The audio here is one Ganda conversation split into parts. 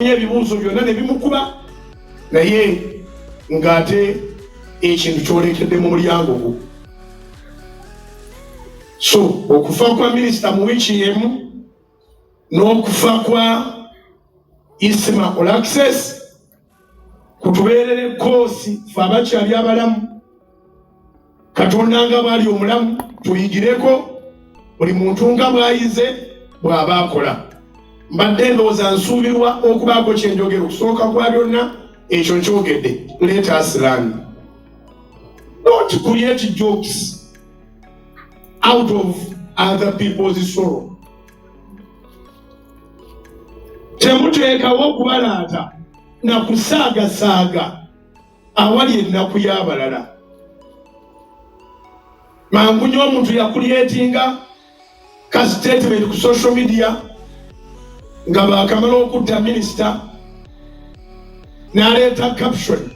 Ebibuuzo byonna ne bimukuba, naye ng'ate ekintu kyolekedde mu mulyango gwo. So okufa kwa minisita mu wiiki emu n'okufa kwa Isma Olaxess kutubeerera ekkoosi fe abakyali abalamu. Katonda nga bw'ali omulamu, tuyigireko buli muntu nga bw'ayize bw'aba akola. Mbadde ndowooza nsuubirwa okubaako kye njogera. Okusooka kwa byonna, ekyo nkyogedde. Let us learn not create jokes out of other people's sorrow. Temuteekawo okubalaata na kusaagasaaga awali ennaku y'abalala. Mangu nnyo omuntu yakulyetinga ka statement ku social media nga bakamala okutta minisita, n'aleeta caption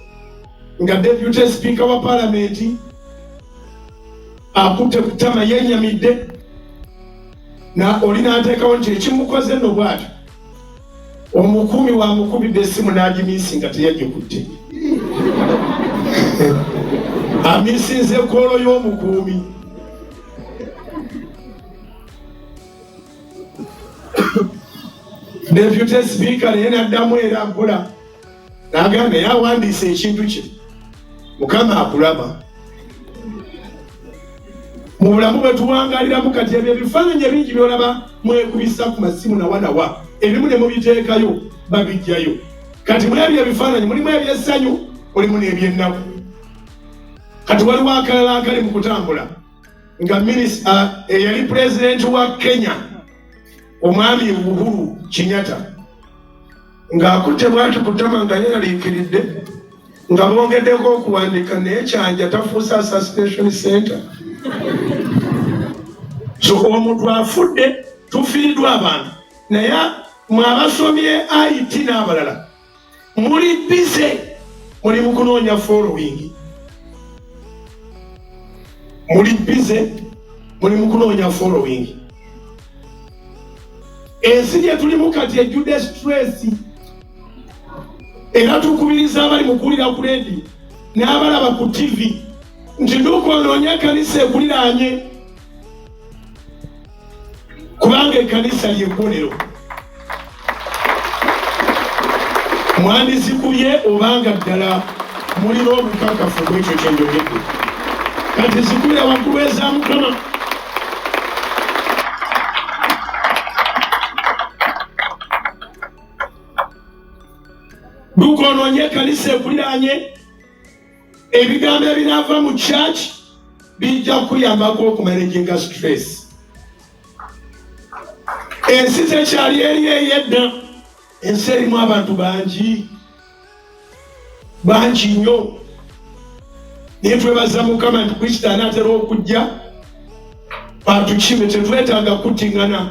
nga deputy speaker wa palamenti akutte ku ttama yenyamidde, na oli n'ateekawo nti ekimukoze nno bw'atyo, omukuumi wamukubidde essimu n'agimiisi nga teyagikutte, amisinze call y'omukuumi. Deputy speaker naye n'addamu era mpola n'agamba naye awandiise ekintu kye. Mukama akulaba mu bulamu bwe tuwangaliramu kati. Ebyo ebifaananyi ebingi byolaba mwekubisa ku masimu nawanawa, ebimu ne mubiteekayo, babijjayo. Kati mu ebyo ebifaananyi mulimu ebyessanyu, mulimu n'ebyennaku. Kati waliwo akalala akali mu kutambula nga minisita eyali pulezidenti wa Kenya, omwami Uhuru Kenyatta, ng'akutte bwati ku ttama nga yeraliikiridde, nga bongeddeko okuwandiika naye Kyanja tafuuse assassination center. So omuntu afudde, tufiiriddwa abantu, naye mwe abasomye IT n'abalala muli busy, muli mu kunoonya following, muli busy, muli mu kunoonya following. Ensi gye tulimu kati ejjudde stress, era tukubiriza abali mu kuwulira ku rediyo n'abalaba ku TV nti nduuka onoonye ekkanisa ekuliraanye, kubanga ekkanisa ly'ebbonero. Mwandizikubye obanga ddala mulina obukakafu bwekyo kyenjogedde. Kati zikubira waggulu eza Mukama. Duka onoonye ekkanisa ekuliraanye. Ebigambo ebinaava mu church bijja kukuyambako okumanaginga stress. Ensi tekyali eri eyedda. Ensi erimu abantu bangi bangi nnyo, naye twebaza Mukama nti Kristo anaatera okujja atukime. Tetwetaaga kuttiŋŋana.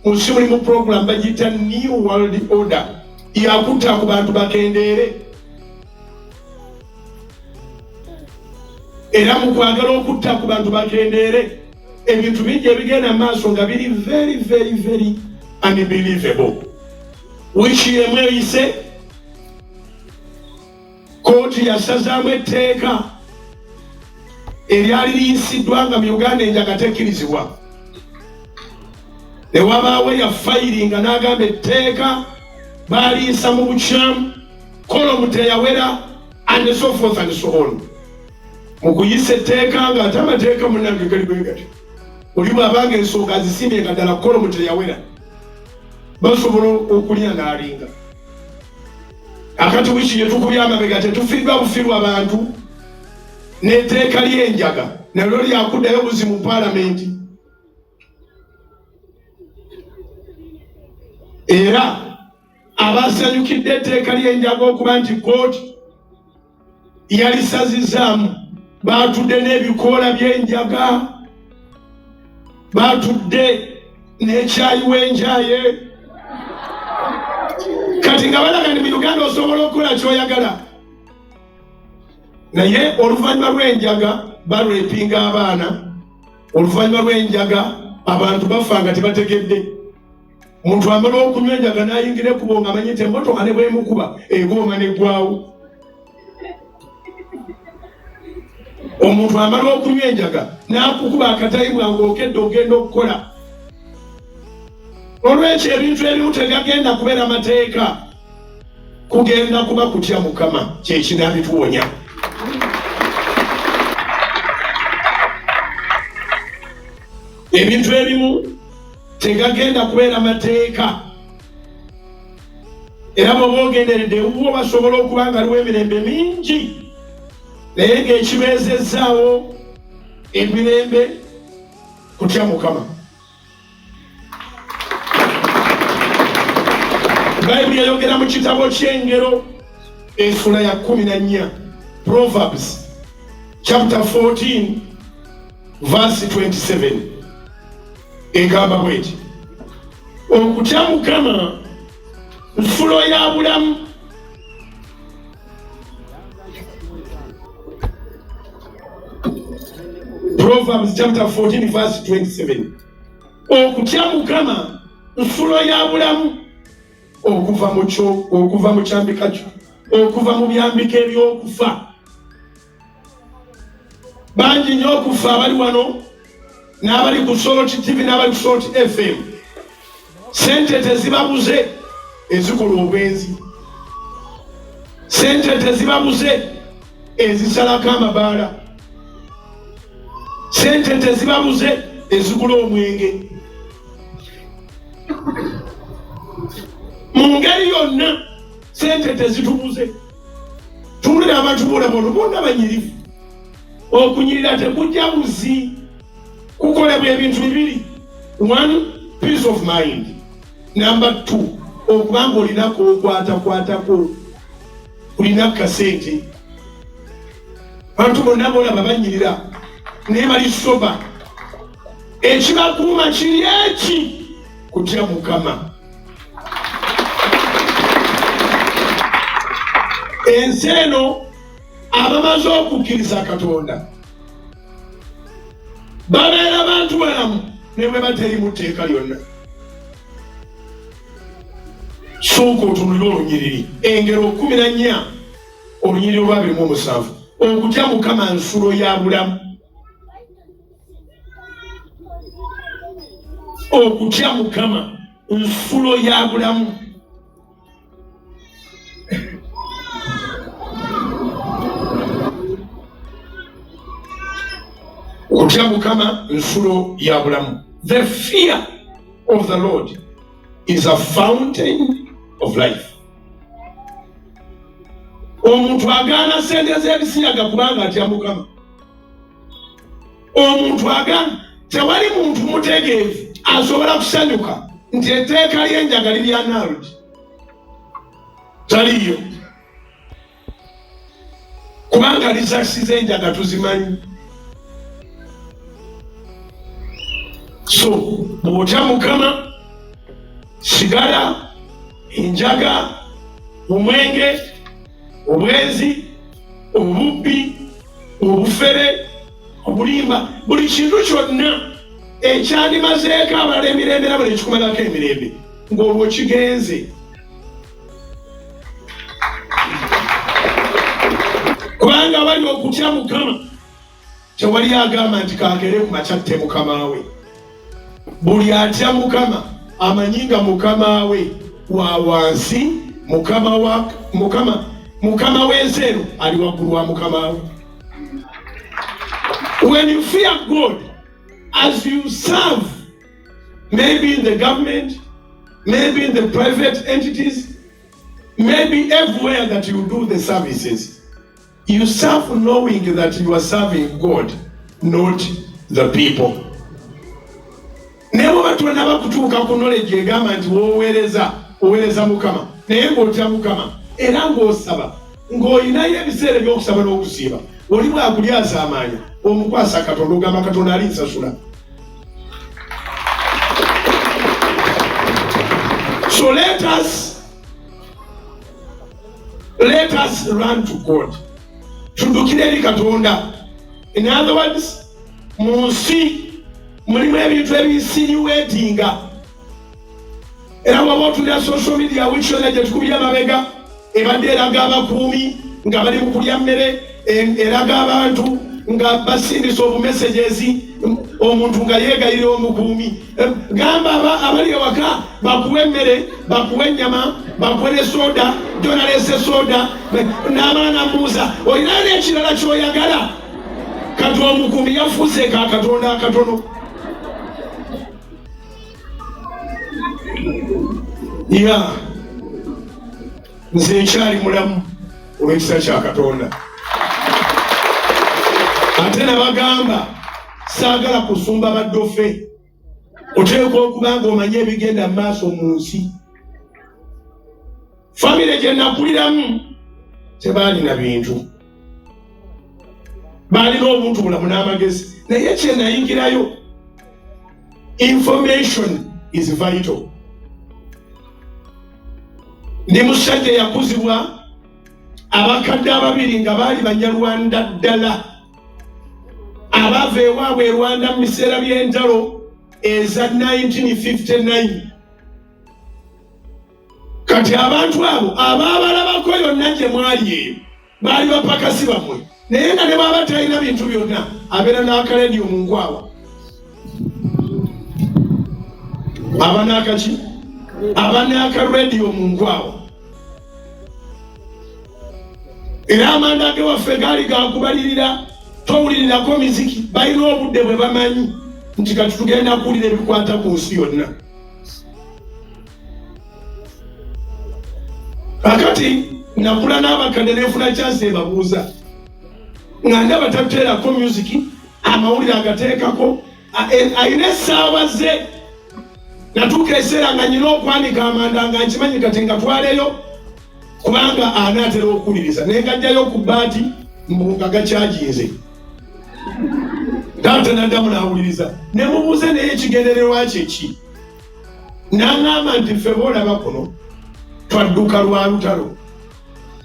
Mu nsi mulimu program bagiyita New World Order, yakutta ku bantu bakendeere. Era mu kwagala okutta ku bantu bakendeere, ebintu bingi ebigenda mu maaso nga biri very, very, very unbelievable. Wiiki emu eyise, kooti yasazaamu etteeka eryali liyisiddwa nga mu Uganda enjaga tekkirizibwa, ne wabaawo yafayiringa n'agamba etteeka baaliyisa mu bukyamu, kolomu teyawera, and so forth and so on. Mu kuyisa etteeka nga ate amateeka munange gali bwe gatyo, oli bw'abanga ensonga azisimbye nga ddala kolomu teyawera, basobola okulya n'alinga akati. Wiiki gye tukubye amabega, tetufiirwa bufiirwa bantu, n'etteeka ly'enjaga nalyo lyakuddayo buzi mu paalamenti. Era abasanyukidde etteeka ly'enjaga okuba nti kooti yalisazizaamu, batudde n'ebikoola by'enjaga, batudde n'ekyayi w'enjaye. Kati nga balaga nti mu Uganda osobola okukola kyoyagala. Naye oluvannyuma lw'enjaga balwepinga abaana, oluvannyuma lw'enjaga abantu bafa nga tebategedde. Omuntu amala okunywa enjaga n'ayingira ekkubo ng'amanyi nti emmotoka ne bwemukuba egooma n'eggwawo. Omuntu amala okunywa enjaga n'akukuba akatayibwa ng'okedde ogenda okukola. Olwekyo ebintu ebimu tegagenda kubeera mateeka, kugenda kuba kutya Mukama kyekinabituwonya. Ebintu ebimu tegagenda kubeera mateeka, era bw'oba ogenderedde ewuwo basobola okuba nga aliwo emirembe mingi, naye ng'ekibeezezzaawo emirembe kutya Mukama. Bayibuli eyogera mu kitabo ky'Engero essula ya 14, Proverbs chapter 14 verse 27, egamba bweti: okutya Mukama nsulo ya bulamu. Proverbs chapter 14 verse 27, okutya Mukama nsulo ya bulamu, okuva mu kyo, okuva mu kyambika kyo, okuva mu byambika eby'okufa. Bangi nnyo okufa abali wano n'abali ku Salt TV n'abali ku Salt FM. Sente tezibabuze ezikola obwenzi, sente tezibabuze ezisalako amabaala, sente tezibabuze ezigula omwenge. Mu ngeri yonna sente tezitubuze. Tuwulira abantu bolaba olwo bonna banyirivu. Okunyirira tekujja buzi, kukolebwa ebintu bibiri. One, peace of mind. Number two, okuba nga olina kokwatakwatako, olina kasente. Abantu bonna bolaba banyirira naye bali soba. Ekibakuuma kiri eki? Kutya Mukama. Ensi eno abamaze okukkiriza Katonda babeera bantu balamu ne bwe baterimu tteeka lyonna. Sooka otunulire olunyiriri Engero 14 olunyiriri olwa 27. Okutya Mukama nsulo ya bulamu. Okutya Mukama nsulo ya bulamu. Okutya Mukama nsulo ya bulamu. The fear of the Lord is a fountain of life. Omuntu agaana sente z'ebisiyaga kubanga atya Mukama. Omuntu agaana, tewali muntu mutegeevu asobola kusanyuka nti etteeka ly'enjaga liri annulled. Taliyo, kubanga results z'enjaga tuzimanyi. So bw'otya Mukama, sigala, enjaga, omwenge, obwenzi, obubbi, obufere, obulimba, buli kintu kyonna ekyandimazeeko abalala emirembe nabo nekikumalako emirembe, ng'olwo kigenze. Kubanga bali okutya Mukama, tewali agamba nti kakere ku makya atte mukama we. Buli atya Mukama amanyi nga mukama we wa wansi, mukama wa mukama, mukama w'ensi eno ali waggulu wa mukama we. When you fear God as you serve, maybe in the government, maybe in the private entities, maybe everywhere that you do the services, you serve knowing that you are serving God, not the people. Naye bw'oba tonaba kutuuka ku knowledge egamba nti w'oweereza, oweereza Mukama, naye ng'otya Mukama era ng'osaba, ng'olinayo ebiseera eby'okusaba n'okusiiba, oli bw'akulyazaamaanya omukwasa Katonda, ogamba Katonda alinsasula. So let us run to God. Tuddukire eri Katonda. In other words, mu nsi mulimu ebintu ebinsinuatinga. Era bw'oba otunula social media wiiki yonna gye tukubye amabega, ebadde eraga abakuumi nga bali mu kulya mmere, eraga abantu nga basindisa obumesejezi, omuntu nga yeegayirira omukuumi. Gamba abali ewaka bakuwe emmere, bakuwe ennyama, bakuwe ne soda, jonalese soda, n'amala namubuuza olinayo n'ekirala ky'oyagala. Kati omukuumi yafuuse ka Katonda akatono. Ya nze nkyali mulamu olw'ekisa kya Katonda, ate nabagamba saagala kusumba baddofe. Oteekwa okuba nga omanye ebigenda mu maaso mu nsi. Famire gye nakuliramu tebaalina bintu, baalina obuntu bulamu n'amagezi, naye kye nayingirayo, information is vital. Ndi musajja yakuzibwa abakadde ababiri nga baali Banyarwanda ddala, abaava ewaabwe e Rwanda mu biseera by'entalo eza 1959. Kati abantu abo abaabalabako yonna gye mwali eyo baali bapakasi bammwe, naye nga ne bwaba talina bintu byonna abeera n'akalediyo mu nkwawa, aba n'akaki, aba n'akarediyo mu nkwawa. Era amanda ge waffe gaali gakubalirira, towulirirako miziki, balina obudde bwe bamanyi nti kati tugenda kuwulira ebikwata ku nsi yonna. Kakati nakula n'abakadde nenfuna kyansi ebabuuza nga ndaba tateerako music, amawulire agateekako, alina essaawa ze. Natuuka ekiseera nga nyina okwanika amanda nga nkimanyi kati nga twaleyo kubanga anaatera okuwuliriza, naye ngajjayo ku bbaati mbu nga gakyaginze. Taata naddamu n'awuliriza, ne mubuuze naye ekigendererwa kye ki, n'aŋŋamba nti ffe boolaba kuno twadduka lwa lutalo,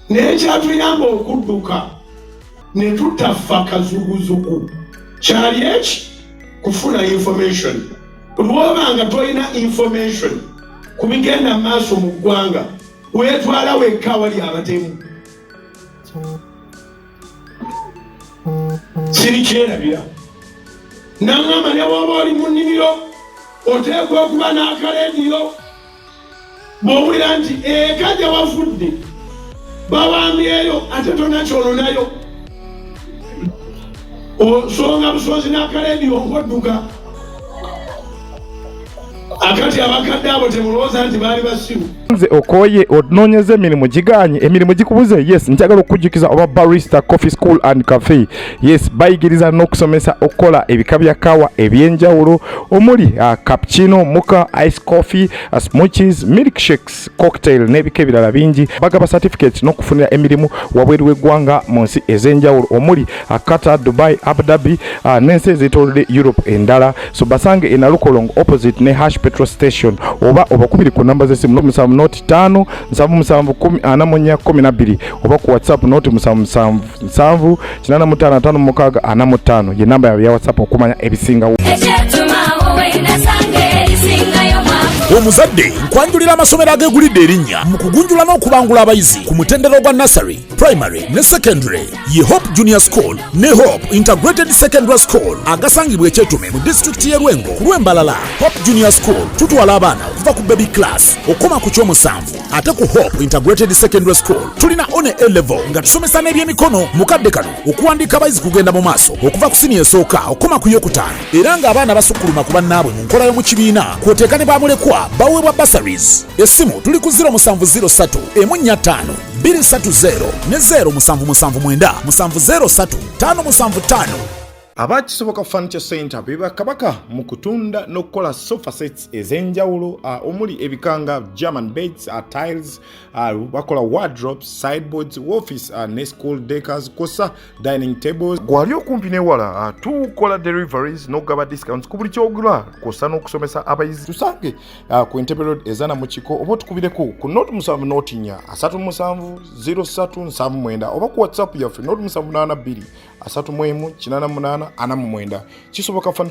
naye kyatuyamba okudduka ne tutafa kazuguzugu kyali eki kufuna information. Lwoba nga tolina information ku bigenda mu maaso mu ggwanga, weetwala wekka awali abatemu. Sirikyerabira, naŋŋamba ne bw'oba oli mu nnimiro oteekwa okuba n'akalediyo, bw'owulira nti eka gye wafudde bawambyeyo ate tonakyononayo, osonga busozi n'akalediyo ng'odduka. Akati abakadde abo temulowooza nti baali basiru. Nze okooye onoonyeza emirimu giganye, emirimu gikubuze. Yes, njagala okukujjukiza oba Barista Coffee School and Cafe. Yes, bayigiriza n'okusomesa okukola ebika bya kawa eby'enjawulo omuli cappuccino, mocha, ice coffee, smoothies, milkshakes, cocktail n'ebika ebirala bingi. Bagaba certificates n'okufunira emirimu wabweru w'eggwanga mu nsi ez'enjawulo omuli Qatar, Dubai, Abu Dhabi n'ensi ezeetoolodde Europe endala. So basange e Nalukolongo opposite ne Hash Petrol Station, oba obakubiri ku namba z'essimu 0 noti 5 77 10 44 12, oba ku WhatsApp noti 7 7 7 85 6 45 ye namba yaabwe ya WhatsApp okumanya ebisingawo. Omuzadde, nkwanjulira amasomero ageegulidde erinnya mu kugunjula n'okubangula abayizi ku mutendera ogwa nursery, primary ne secondary, ye Hope Junior School ne Hope Integrated Secondary School agasangibwa Ekyetume mu disitulikiti y'e Lwengo ku lw'Embalala. Hope Junior School tutwala abaana okuva ku baby class okukoma ku kyomusanvu, ate ku Hope Integrated Secondary School tulina one A level nga tusomesa n'ebyemikono. Mu kadde kano okuwandiika abayizi kugenda mu maaso okuva ku siniya esooka okukoma ku yokutaano, era ng'abaana basukkuluma ku bannaabwe mu nkola y'omu kibiina, kw'oteeka ne bamulekwa baweebwa bursaries. Essimu tuli ku 0703 145 230 ne 0779 703 575. Aba Kisoboka Furniture Center be bakabaka mu kutunda n'okukola sofa sets ez'enjawulo, omuli ebika nga German beds, tiles, bakola wardrobes, sideboards, office ne school decors kwossa dining tables. Gwali okumpi n'ewala, tukola deliveries n'okugaba discounts ku buli kyogula kwossa n'okusomesa abayizi. Tusange ku Entebbe Road Ezana mu Kiko, oba otukubireko ku noti 7 noti 4 37 03 79, oba ku WhatsApp yaffe noti 7 82 31 88 49. Kisoboka Furniture.